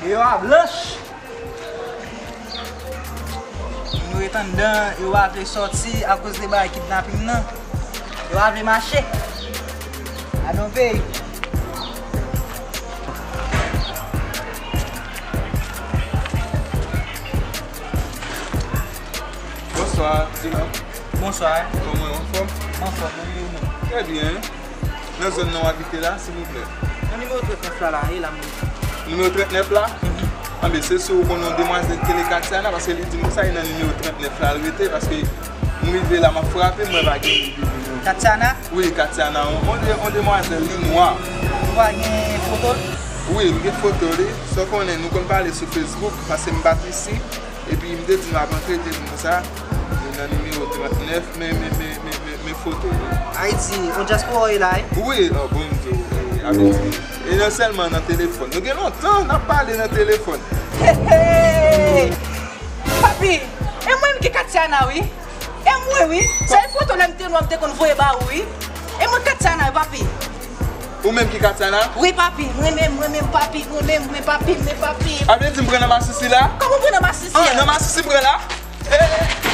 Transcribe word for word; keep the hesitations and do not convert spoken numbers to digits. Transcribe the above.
Yo a blanch. Moun yo ret anndan, yo pa vle sòti akoz de bagay kidnaping nan. Yo pa vle mache. Gadon peyi. Bonswa, Dylan. Bonswa. Kòman w, anfòm? Anfòm, mwen menm. Trè byen. Nan zòn nan w abite la, silvouplè? Nan nimewo trannèf la, la, e la m rete. Nimewo trannèf la? Mhm. Anben, se si w konnen yon demwazèl ki rele Katiana, paske li di m konsa, e nan nimewo trannèf la l rete, paske m rive la, m ap frape, m wè pa gen moun ki vini non. Katiana? Wi, Katiana, yon, yon de-, yon demwazèl, li nwa. Ou pa gen foto l? Wi, m gen foto li. Sa w konnen, nou konn pale sou Facebook, paske m pa t isi. Epi m te di m ap antre, li te di m konsa, li nan nimewo trannèf, men, men, men, men, men, men foto yo. Ayiti, yon dyaspora w ye la, wi? Wi, oh, bon, m di w, e, Ayiti. E nan sèlman nan telefòn. Nou gen lontan n ap pale nan telefòn. Hey, hey! Papi, e mwen menm ki Katiana, wi. E mwen, wi. Se foto lè m te nwa, m te konn voye ba ou, wi. E mwen Katiana, wi, papi. Ou menm ki Katiana? Wi, papi. Mwen menm, mwen menm, papi. Mwen menm, mwen, papi, mwen, papi. A vle di m pran nan masisi la? Kòman w pran nan masisi a? Ah, nan masisi m pran la? Eh,